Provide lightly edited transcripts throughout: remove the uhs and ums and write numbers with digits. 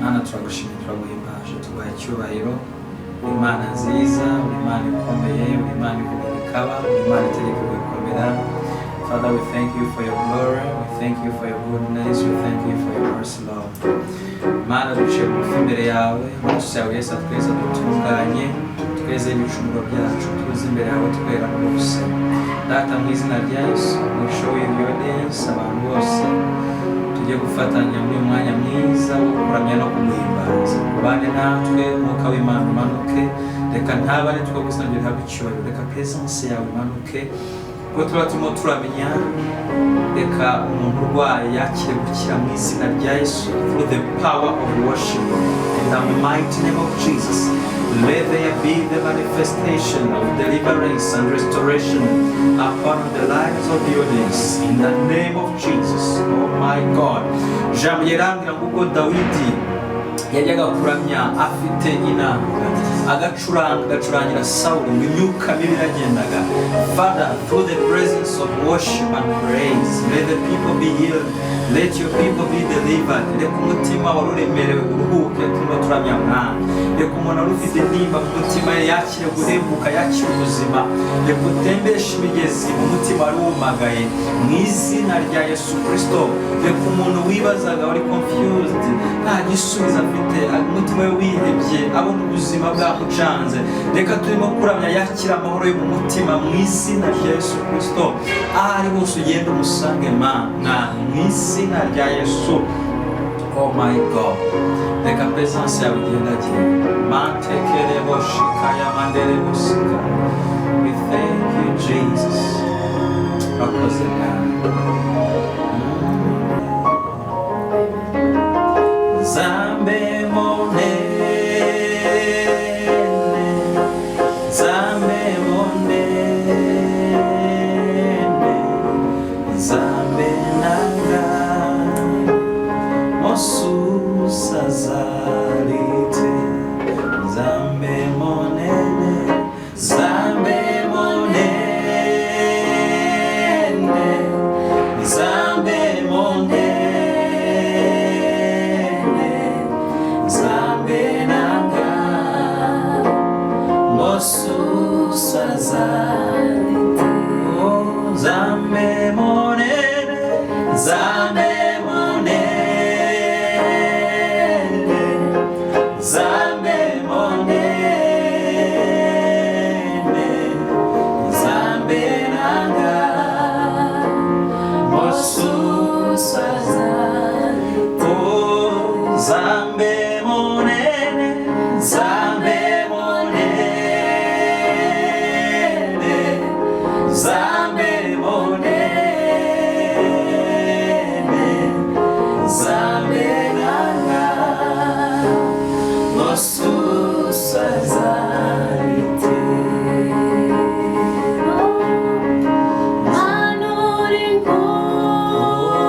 Mana, turagushimye, turaguhimbaje, tuguha icyubahiro. Uri Imana nziza, uri Imana ikomeye, uri Imana ivuga bikaba, uri Imana itegeka bigakomera. Father, we thank you for your glory, we thank you for your goodness, we thank you for your mercy, Lord. Mana, duciye bugufi imbere yawe, amaraso yawe Yesu atweza, dutunganye, tweze ibicumuro byacu, tuze imbere yawe twera rwose. Data, mu izina rya Yesu, we show you the audience, abantu bose tujye gufatanya muri uyu mwanya mwiza wo kuramya no kuguhimbaza. Ubane natwe, Mwuka w'Imana umanuke. Reka ntaba ari twe gusa ngo ihabwe icyubahiro, reka presence yawe imanuke. Kuko tuba turimo turamenya, reka umuntu urwaye yakire gukira mu izina rya Yesu, through the power of worship. In the mighty name of Jesus, let there be the manifestation of deliverance and restoration upon the lives of the audience, in the name of Jesus. Oh my God, jambo yarambwira ngo ubwo Dawidi yajyaga kuramya afite inanga, agacuranga, agacurangira Sawuli, ngo imyuka mibi iragendaga. Father, through the presence of worship and praise, let the people be healed, let your people be delivered. Reka umutima wari uremerewe uruhuke turimo turamya Mwana. Reka umuntu wari ufite intimba mu mutima ye yakire guhembuka, yakire ubuzima. Reka utembeshe imigezi mu mutima wari wumagaye mu izina rya Yesu Kirisito. Reka umuntu wibazaga, wari confused, nta gisubizo afite, umutima we wihebye, abona ubuzima bwamucanze, reka turimo kuramya yakira amahoro yo mu mutima mu izina rya Yesu Kirisito. Aho ari hose ugenda umusange, Mana, mu izina rya Yesu. Oh my God, reka presence yawe igendagenda mantekerebo shikaya manderebo sika. We thank you, Jesus. Urakoze, Mwami. Nzambe monene, Nzambe monene, Nzambe nanga mosusu azali te. Nzambe monene, Nzambe monene, Nzambe monene, Nzambe nanga mosusu azali te. Oh, Nzambe monene, Nzambe monene, Nzambe monene, Nzambe nanga mosusu azali. Oh, Nzambe monene, Nzambe monene, Nzambe monene, Nzambe nanga mosusu azali te. Manuri nkuru,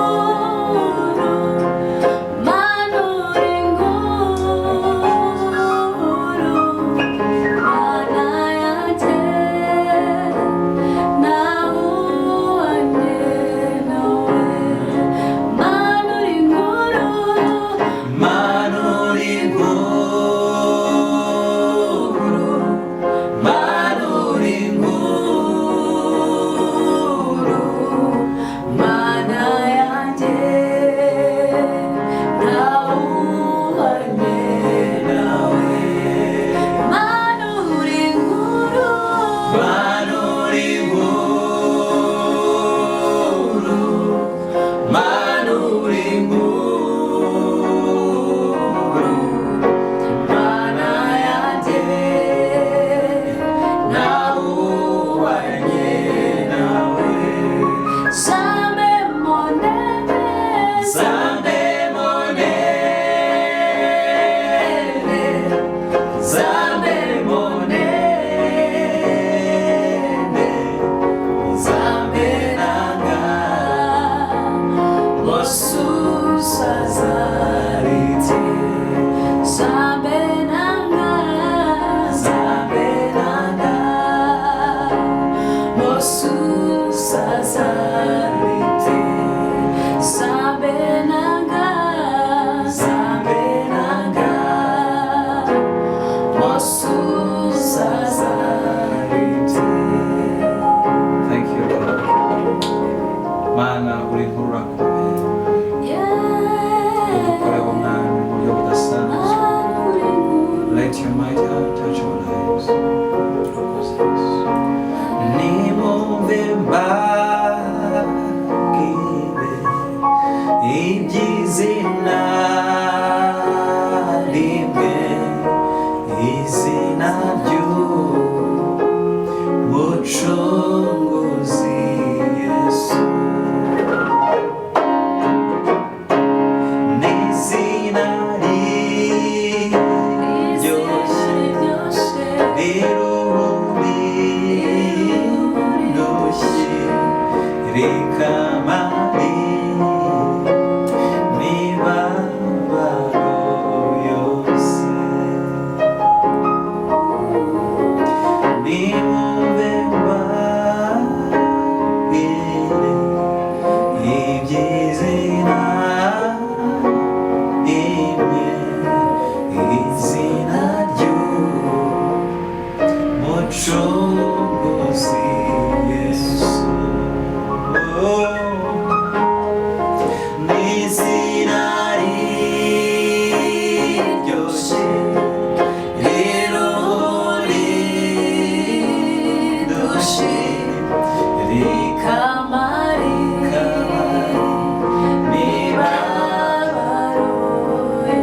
manuri nkuru,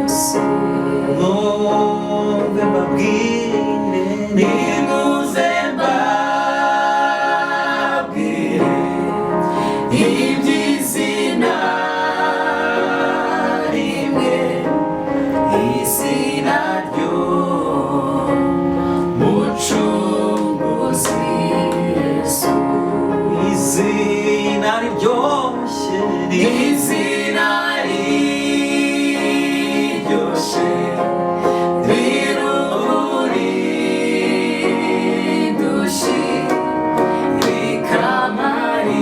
yose. Mwumve mbabwire, Nimuze mbabwire iby'izina rimwe, izina ry'Umucunguzi Yesu. Izina riryoshye, Izina riryoshye riruhura rikamara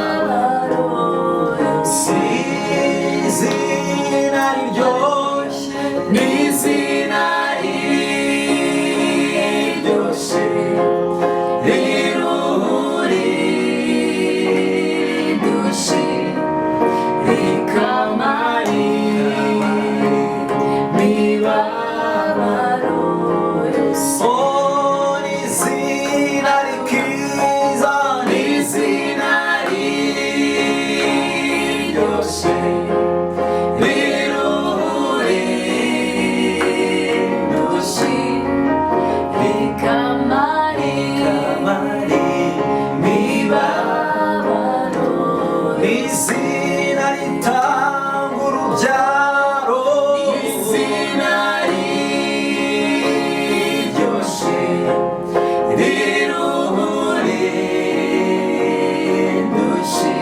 imibabaro yose. Izina riryoshye, N'izina riryoshye riruhura indushyi, rikamara imibabaro yose. Oh, izina rikiza, N'izina riryoshye riruhura indushyi, rikamara rikamara imibabaro. Izina ritanga urubyaro, Izina riryoshye riruhura indushyi,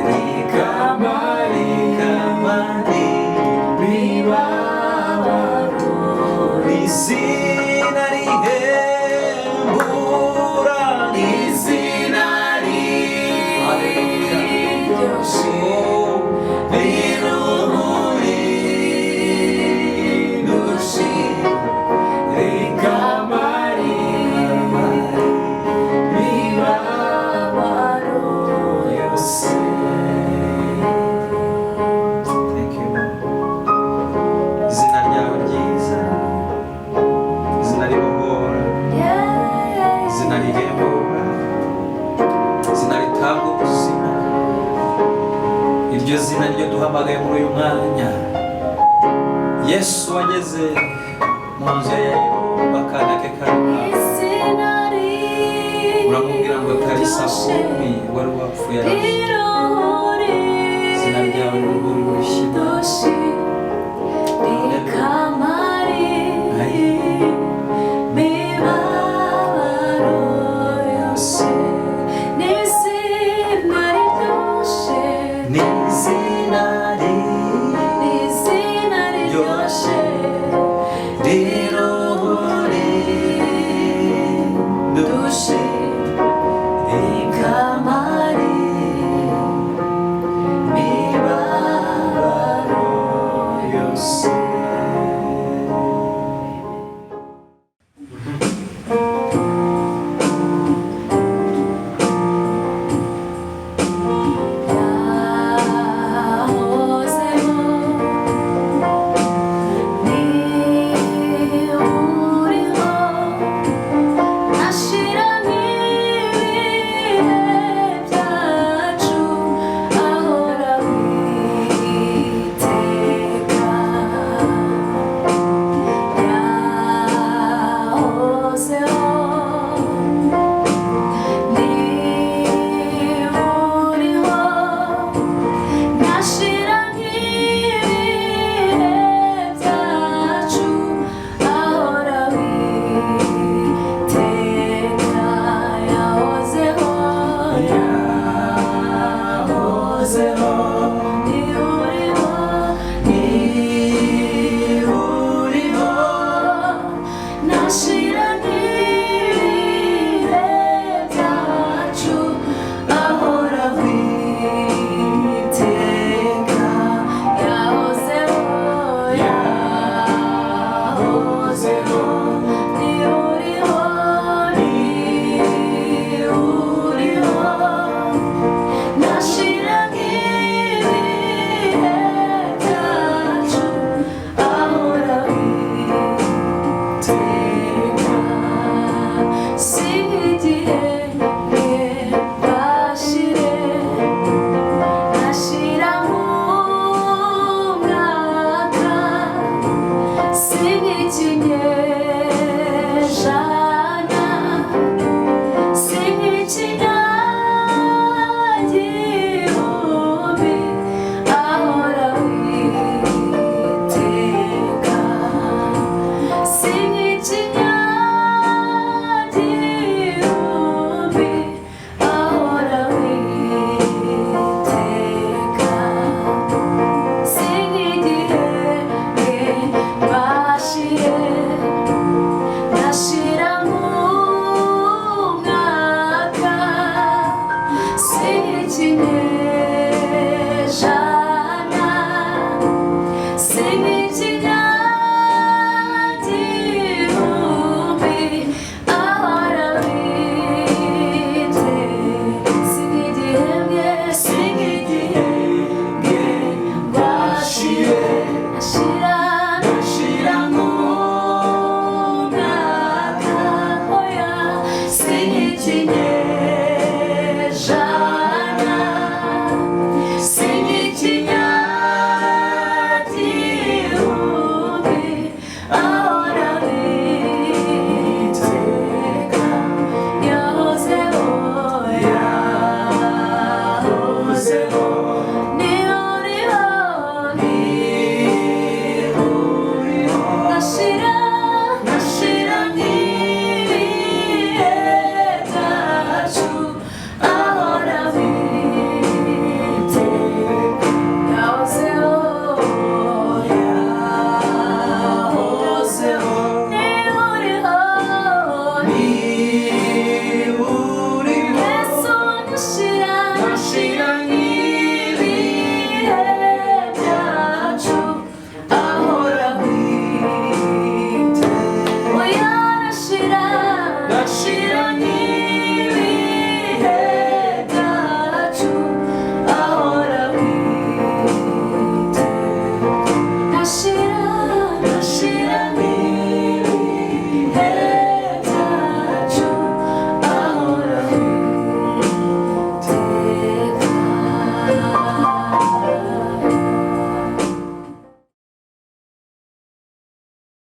rikamara rikamara imibabaro. Izina rihembura, Izina riryoshye riruhura indushyi, rikamara imibabaro yose. Thank you, Lord. Izina ryawe ryiza, izina ribohora, izina rihembura, izina ritanga ubuzima, iryo zina ryo duhamagaye muri uyu mwanya. Yesu wageze mu nzu ya Yayiro, akana ke kari uramubwira ngo tarisa kumi, wari wapfuye arapfa. Izina ryawe riruhura urushyi. N'izina